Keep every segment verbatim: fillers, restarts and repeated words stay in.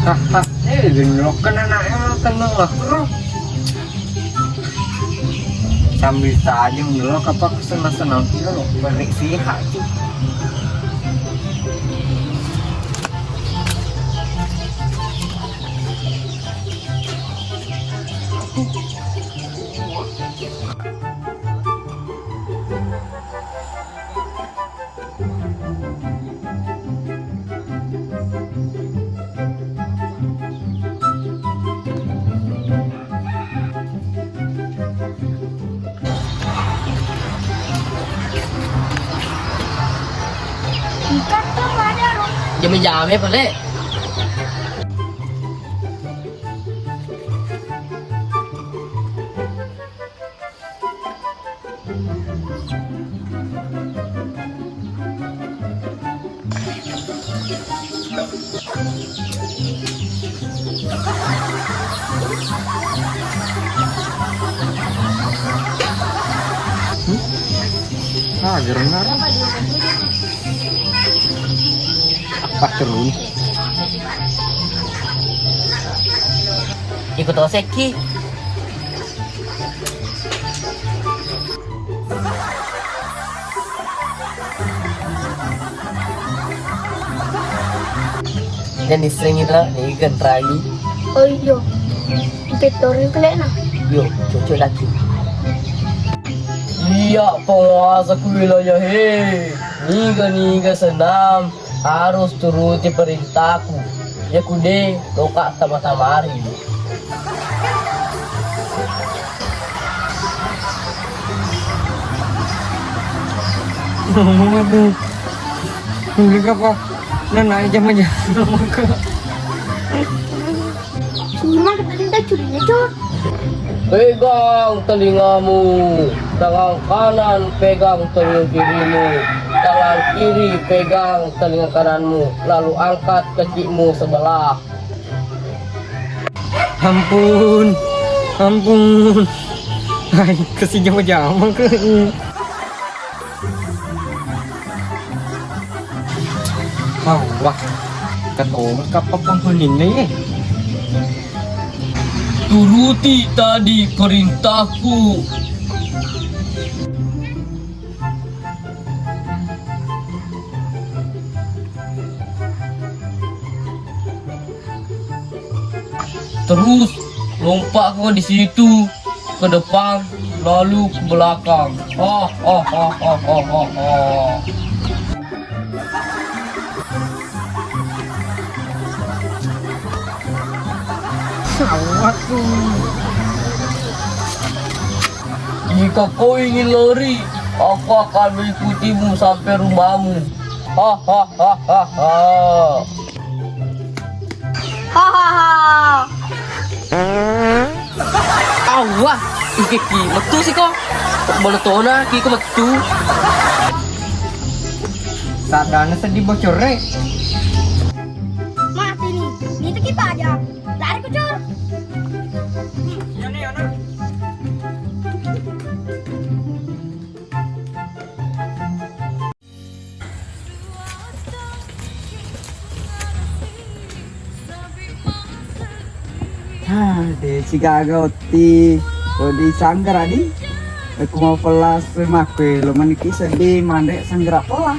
Haha, eh, genrokkan anaknya, tenang lah, bro. Sambil saja mengelok apa kesenang-senang, bro. Balik sehat tuh. Jame-jame pale. Ah, gereng arah. Apa terus? Ikut osekki. Dan disengi ra, ni ikan ragi. Oh iyo. Inspektorin pelekna. Yo, cocok lagi. Iya, penguasa ku wilayah he. Niga-niga senam harus turuti perintahku. Ya kude, loka tama-tamari. Waduh. Beli apa? Nah, naik jam aja. Cuma kita tidak curinya, Cur. Pegang telingamu, tangan kanan pegang telinga kirimu, tangan kiri pegang telinga kananmu, lalu angkat kakimu sebelah. Ampun, ampun. Hai, kasi jama-jama ke. Wah, wah. Katong kapang penghuni nih. Turuti tadi perintahku. Terus lompat ke di situ, ke depan, lalu ke belakang. Oh, oh, oh, oh, oh, oh, oh. Sawat tuh. Jika kau ingin lari, aku akan mengikutimu sampai rumahmu. Hahaha. Hahaha. Awah, ike ki metu siko. Bola tona ki ko metu. Sadana sedih bocor re. Mati nih. Itu kita aja. Lari kucur. Ah, de sigaga otti. Ko di sanggara di. Aku mau pelas makkuelo maniki sedih mandek sanggara pola.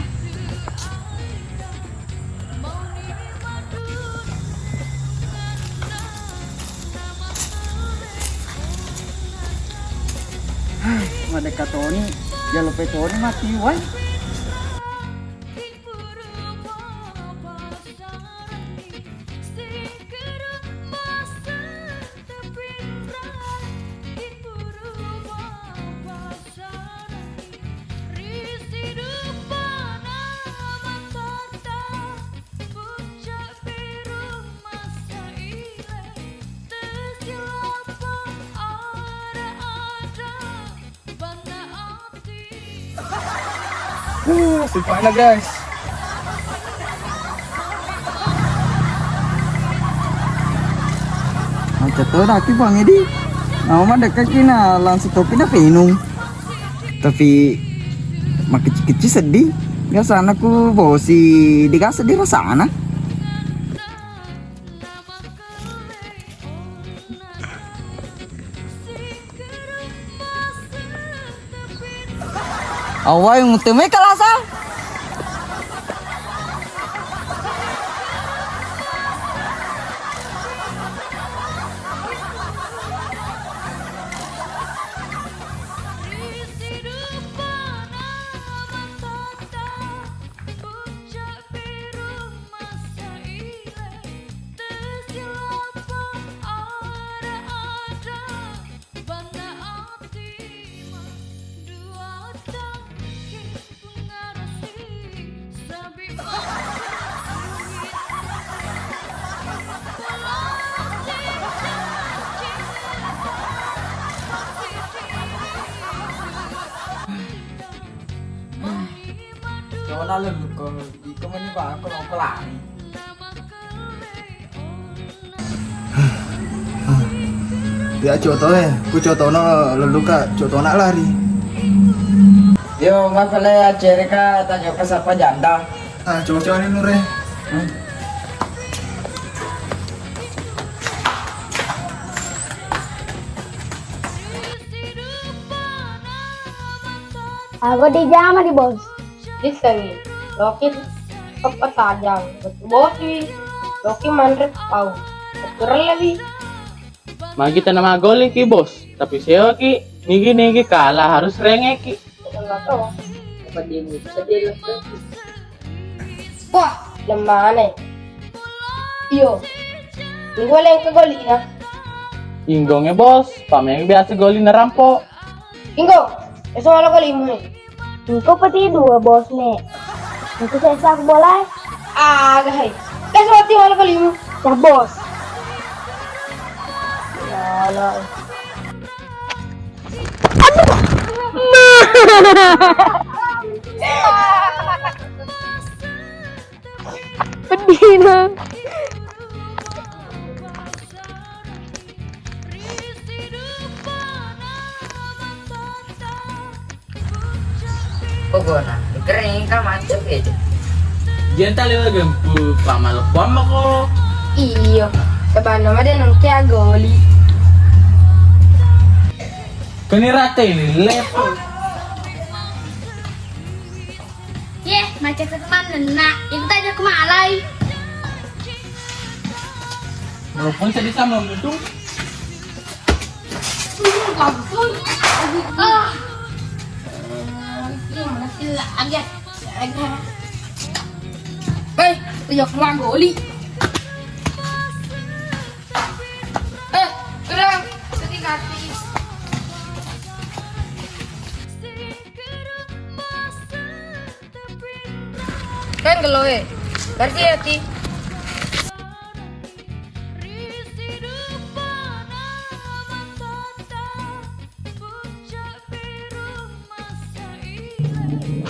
Madekka toni, jalo pe toni mati wai. Uh, sipana guys. Macet tuh daki bang edi. Mau mana dekat kina langsung topi na penung. Tapi makecil-kecil sedih. Biasana ku bosi dikasih dirasana. Awai mutemai kalasa. Coba lalu lu kau. Iko meni bako loko lari. Ya coto e, ku cotono lelluka, cotona lari. Yo, mapale acereka tajoka sapa janda. Ah, coba-coba ni nure. Hmm. Aku di jama di bos. Dissengi, loki peppa tajang, bosi, loki manre pau, kurellewi. Magi tana magoli ki bos, tapi sewa ki, nigi-nigi kalah harus renge ki. Enggak tahu. Apa dia ini? Sedih lah. Wah, lemane. Iyo. Minggu lengka goli na. Inggonge bos, pameng biasa goli na rampo. Inggo, eso wala goli mu. Engko peti dua bos ne. Engko saya sak bola. Aga hai. Dah semati wala goli mu. Dah bos. Ya Allah. Pedih nah. Pokona, kering ka macet aja. Jenta lewa gempu pamalepuang mako. Iyo, sebanna made nengke agoli. Keni rate lepo. Ye, macet manenna. Itu tadi aku malai. Walaupun sedih sama untung. Hei, tuyok magoli. Eh, kurang sedikit. Kan gelo e. Berarti ya ti.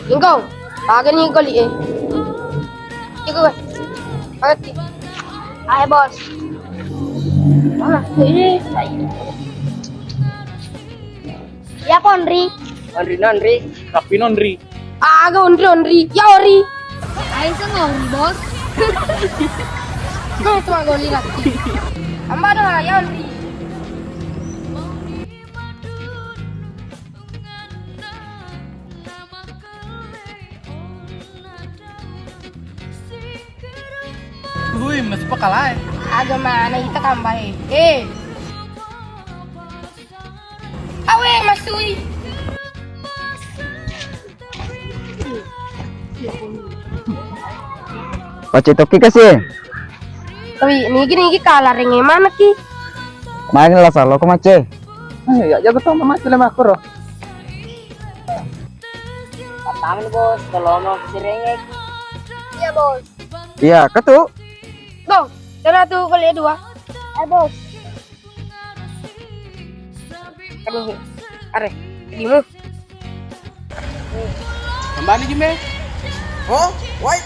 Ingkong, paga ni goli e. Iko kan. Paga ti. Ayo bos. Ah, ini. Ya Ponri. Onri nonri. Tapi nonri. Aga onri onri. Ya ori. Ayo sengori bos. Kau tuh agak lihat. Tambah dah ya onri. Hui, masih pekalae. Aga mana kita kambahe. Eh. Awe masui. Pacetoki kasi. Wi, nigi nigi kala renge mana ki? Magi la salo ko mace. Eh, ya jago to mace le makoro. Pertama nih bos, kalau mau kesirenge. Iya bos. Iya, ketu. Bos, sana tuh kuliah dua. Eh bos. Kami, are, dimu. Kembali Jimbe. Oh, woi.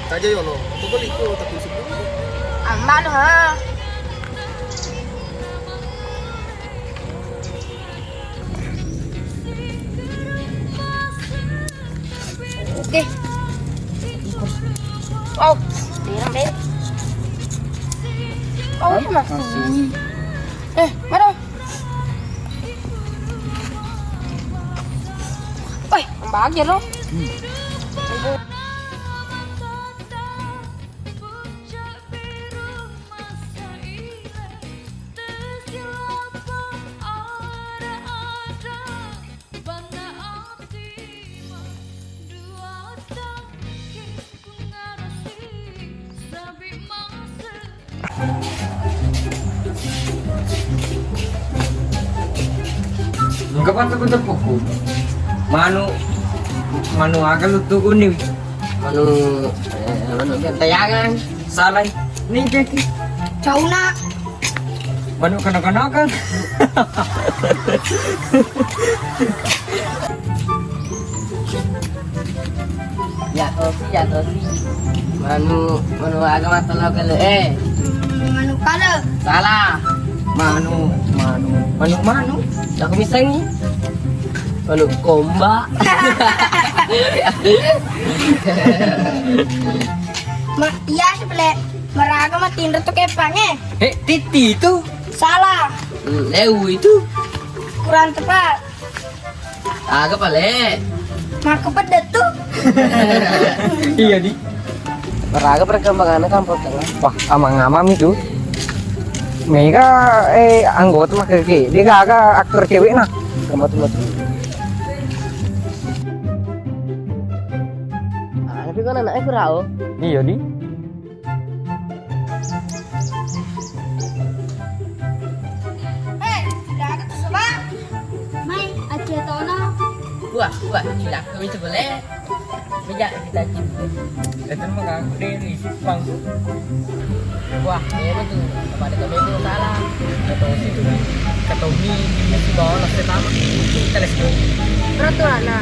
Saja yolo, aku beli itu tapi sebelum. Aman ha. Oke. Wow, bener deh. Oh, masih. Eh, mana? Bagi ro. Engka pa teppu-teppuku. Manu, manu aga luttu kuning? Manu, eh, manu gentayangan. Salai. Ni jaki. Cauna. Manu kena-kena kan? Ya tosi, ya tosi. Manu, manu aga mattelau kale, eh. Hmm, manu kale. Salah. Manu, manu, manu, manu. Aku misengi. Manu komba. Ma, iya sih, Ple. Maraga matinro tu kepang, eh. Eh, titi itu. Salah. Hmm, leu itu. Kurang tepat. Aga pale. Maka pedet tu. Iya, di. Maraga perkembangannya Kampung Tengah. Wah, amang-amang itu. Mega, eh, anggota maka ke. Dia gaga aktor cewek nah. Tempat-tempat. Ah, tapi kan anaknya kurang. Iya, di. Eh, udah ada tuh, Sobat. Mai, acil Tono. Wah, wah, cilaka itu boleh. Meja kita cinta. Itu mah aku dari Jepang. Wah, iya betul. Kepada kami itu salah. Kata si itu, kata Umi, ini si bawa nasi tamak. Kita let's go. Peraturanna,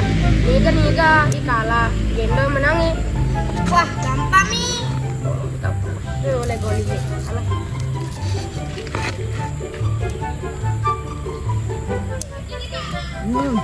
niga-niga ikala, gendo menangi. Wah, gampang nih. Gampang. Ini oleh goli nih. Alah. Hmm.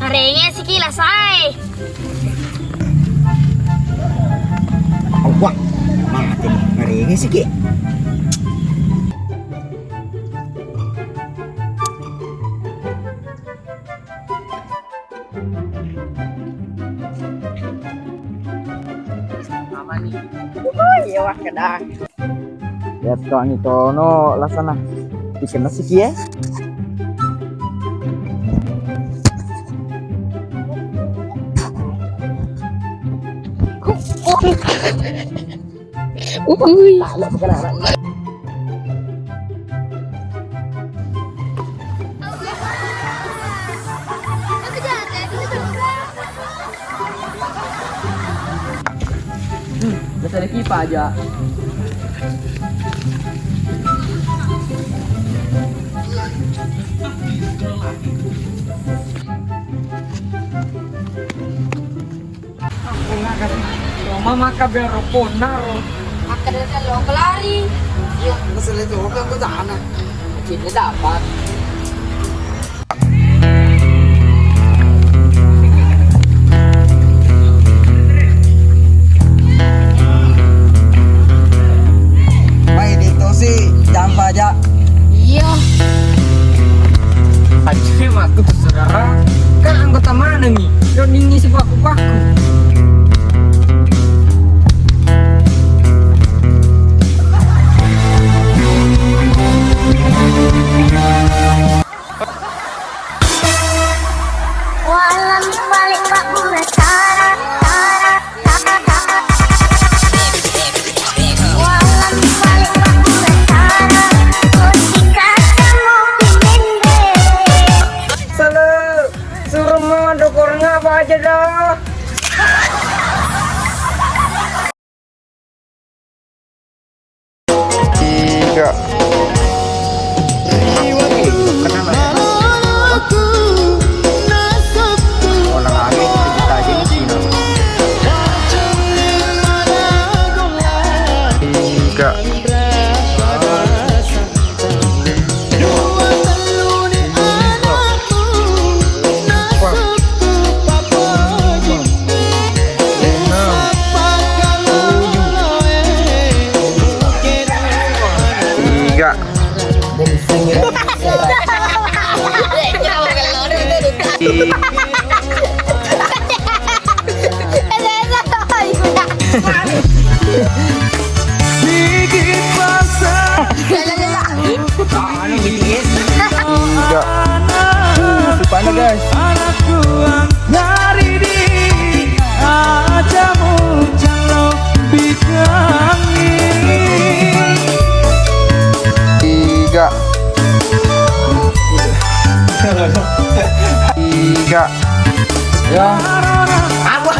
Arenge siki lasae. Wah, mati nih. Arenge siki. Mama nih. Wuhui, iya wah kedang. Ya, tuangi Tono lasana. Dikenna siki ya. Ui. Hmm, dasar kipa aja. Mama kabero ponaro. Makkeda sello kelari. Iya, masalah itu apa aku sana. Cinta dapat. Baik, itu sih, jampa aja. Iya. Acil matu saudara, kan anggota manengi? Yo ningi si paku-paku. Tiga. Orang habis kita aja di sini. Tiga. Tiga. Tiga. Uh, sipana, guys. Tiga. Tiga. Ya. Apa?